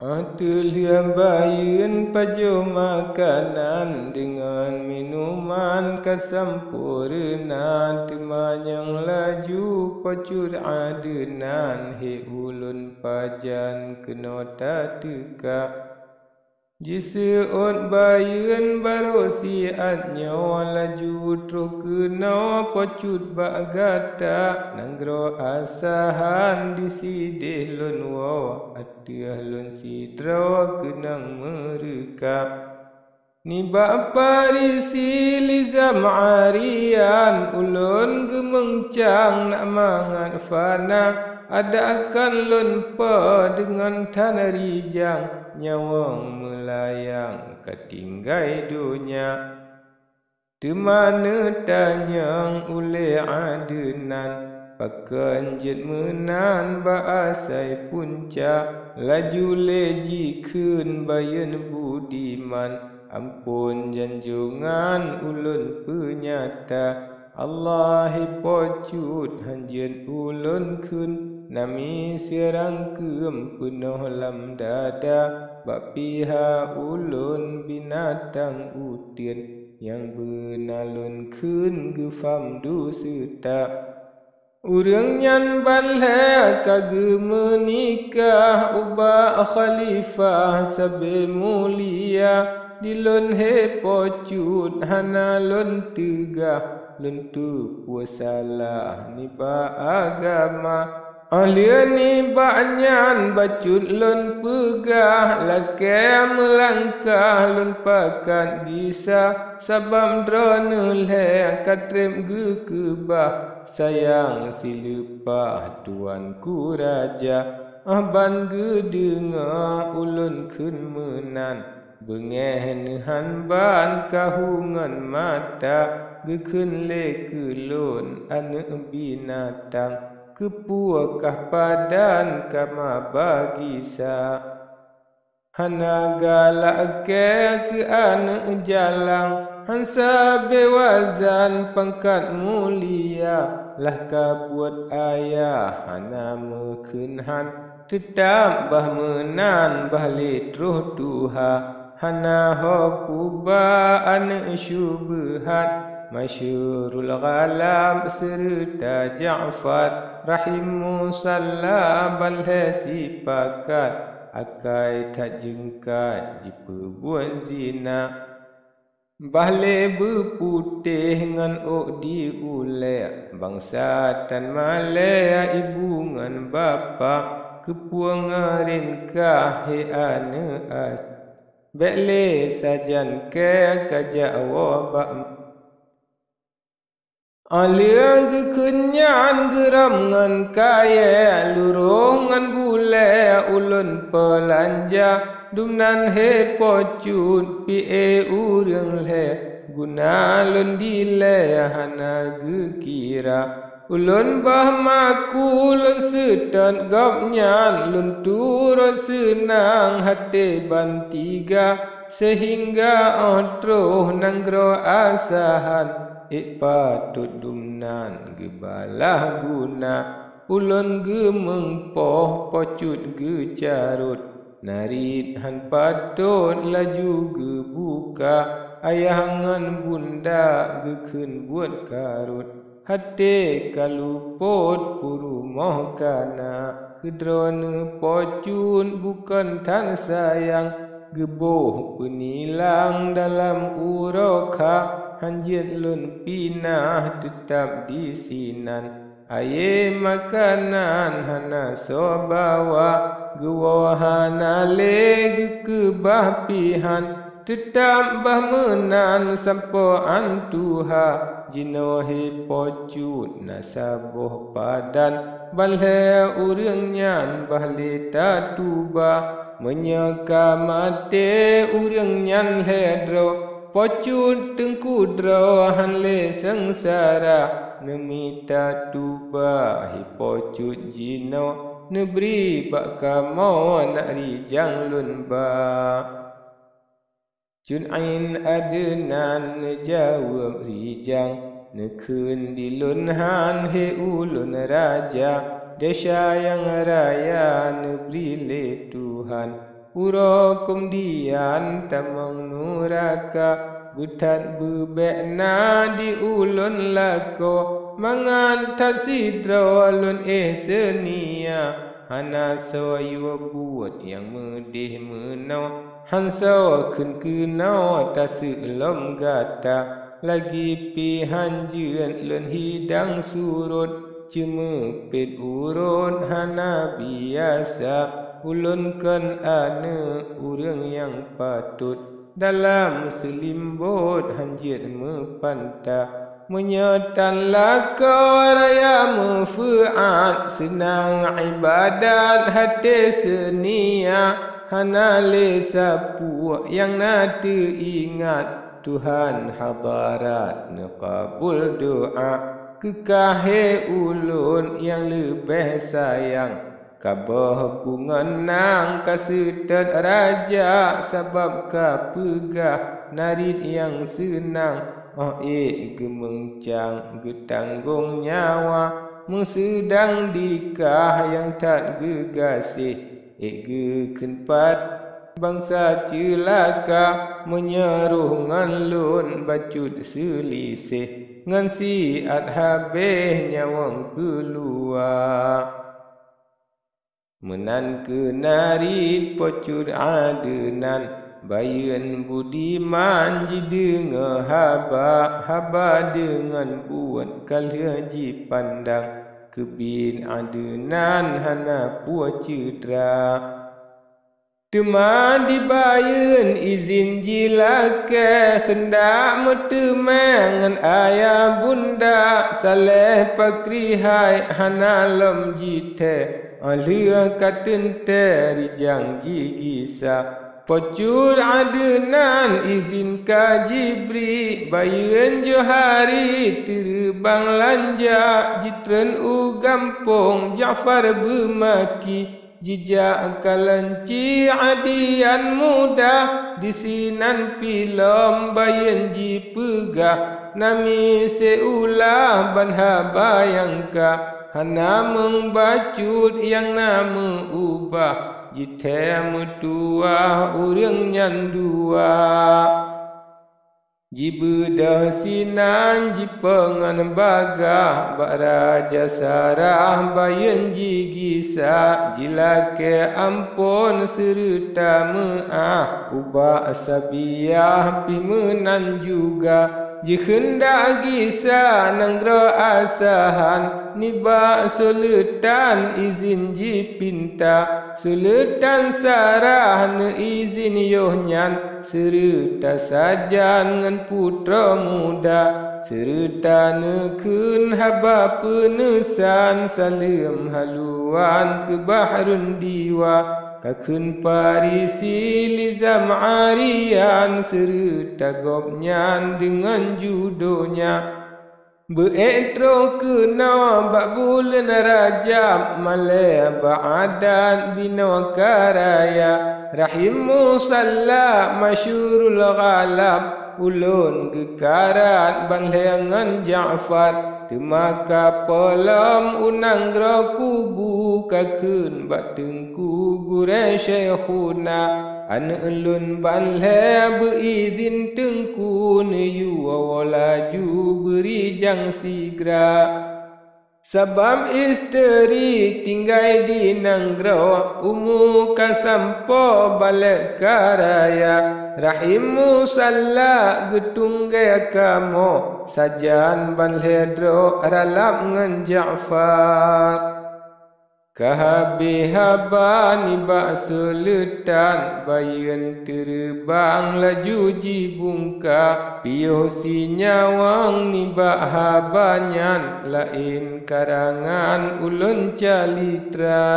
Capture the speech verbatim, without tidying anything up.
Óh teuh lheueh bayeuen pajoh makanan deungon minuman ka sampoereuna, teuma nyang laju Po Cut Adeunan, hé ulôn pajan keunoe tateuka. Jiseuôt bayeuen barô siat nyoe, laju troh keunoe Po Cut bak gata, nanggroe Asahan disideh lôn woe, ateueh lôn sidroe keunong meureuka. Nibak Farisi Lizam Arian, ulôn geumeuncang nak mangat fana, adak kan lôn po deungon that rijang, nyawöng meulayang ka tinggai donya. Teuma neutanyong ulée Adeunan, pakon jeuet meunan bak asai punca, laju lé jikheun bayeuen budiman, amphon janjongan ulôn peunyata. Allah, hé Po Cut, hán jeuet ulôn kheun, nami seurangkeum peunoh lam dada, bak piha ulôn binatang uteuen. Nyang beuna lôn kheun geufam duseuta. Ureuëng nyan ban lhée ka geumeunikah ubak khalifah sabe mulia. Di lôn, hé Po Cut, hana lôn teugah, lôn teupeue salah nibak agama. Óh lheueh nibak nyan bacut lôn peugah, lakée meulangkah lôn pakat gisa, sabab droeneuh lhée ka treb geukeubah, sayang sileupah tuanku raja. Óh ban geudeungoe ulôn kheun meunan, beungéh neuhan ban kahungon mata, geukheun lé keu lôn aneuëk binatang. Keupeue kah padan ka maba gisa? Hana galak kée keu aneuëk jalang, hán sabe wazan pangkat mulia. Lah ka buet ayah hana meukheun han, teutab bah meunan bah lé troh tuha. Hana ho kuba aneuëk syubeuhat, Masyurul Ghalab seureuta Ja'far, Rahim Musalla ban lhée sipakat, akai that jeungkat jipeubuet zina. Bah lé beuputéh ngon ôk di ulée, bansa tan malée ibu ngon bapak, keupeue ngeurén kah hé aneuëk as-, bék lé sajan kée ka jak woe bak. Óh lheueh geukheun nyan geuram ngon kayée, luroh ngon bulée ulôn peulanja. Dumnan hé Po Cut, pié ureuëng lhée, guna lôn dilée hana geukira. Ulôn bah maku lôn seutôt gobnyan, lôn turot seunang até ban tiga, seuhingga óh troh nanggroe Asahan, ék patot dumnan geubalah guna. Ulôn geumeupoh Po Cut geucarot, narit hán patot laju geubuka, ayah ngon bunda geukheun buet karot. Até ka lupot peurumoh kana, keu droeneueh Po Cut bukon tan sayang, geuboh peunilang dalam uroe kha, hán jeuet lôn pinah teutab disinan. Ayé makanan hana soe bawa, geuwoe hana lé geukeubah pihan, teutab bah meunan sampoe án tuha. Jinoe hé Po Cut na saboh padan, ban lhée ureuëng nyan bah lé tatuba. Meunyoe ka maté ureuëng nyan lhée droe, Po Cut teungku droe hán lé seungsara, neumita tuba hé Po Cut jinoe, neubri bak kamoe nak rijang lôn ba. Cut Ain Adeunan neujaweueb rijang, neukheun di lôn han hé ulôn raja, desya nyang raya neubri lé Tuhan. Uroe keumudian tamong nuraka, beuthat beubek na di ulôn lakoe. Mangat that sidroe lôn éh seunia, hana soe yue buet nyang meudeh meunoe. Han soe kheun keunoe taseuk lom gata, lagée pih han jeuet lôn hidang surot. Ceumeupet uroe hana biasa, ulôn kon aneuëk ureuëng nyang patot. Dalam seulimbot han jeuet meupanta. Meunyoe tan lakoe raya meufeu'at, seunang iébadat até seunia, hana lé sapeue nyang na teuingat. Tuhan hadarat neuqabul doá, keu kayée ulôn nyang leubeh sayang. Ka boh ku ngon nang ka seutôt raja, sabab ka peugah narit nyang seunang. Óh ék geumeuncang geutanggong nyawa, meuseudang dikah nyang that geugaséh. Ék geukheun pat bansa ceulaka, meunyoe roh ngon lôn bacut seuliséh, ngon siat habéh nyawöng keuluwa. Meunan keuh narit Po Cut Adeunan, bayeuen budiman jideungoe haba, haba deungon buet ka lheueh jipandang. Keubiet Adeunan hana peue ceutra. Teuma dibayeuen izin jilakée, kheundak meuteumé ngon ayah bunda. Saleh Pakri hai hana lom jithée, óh lheueh ka teuntée rijang jigisa. Po Cut Adeunan izin ka jibri, bayeuen Johari teureubang lanja, jitreun u gampông Ja'far Beumaki. Jijak kalon Ci Adian muda, disinan pih lom bayeuen jipeugah. Namiet siulah ban haba nyang ka, hana meung bacut nyang na meu-ubah. Jithée meutuwah ureuëng nyan dua. Jibeudôh sinan jipeungon bagah bak Raja Sarah, bayeuen jigisa jilakée amphon seureuta meuáh. Ubak Sabiah pih meunan juga, jikheundak gisa nanggroe Asahan. Nibak Suleutan izin jipinta, Suleutan Sarah neuizin yoh nyan, seureuta sajan ngon putroe muda, seureuta neukheun haba peuneusan saleuem haluan keu Bahrun Diwa, ka kheun Parisi Lizam Arian, seureuta gobnyan deungon judonya. Beu-ék troh keunoe bak buleuen Rajab, malée bak adat binoe ka raya. Rahim Musalla masyhurul ghalab, ulôn geukarat ban lhée ngon Ja'far. Teuma ka polom u nanggroe kubu, ka kheun bak teungku gurée Syaikhuna. Aneuëk lôn ban lhée beuizin teungku neuyue woe laju beurijang sigra. Sabab isteri tinggai di nanggroe, umu ka sampoe balek ka raya. Rahim Musalla geutunggée kamoe, sajan ban lhée droe ralab ngon Ja'far. Ka habéh haba nibak Suleutan, bayeuen teureubang laju jibungka. Piôh sinyawöng nibak haba nyan, laén karangan ulôn calitra.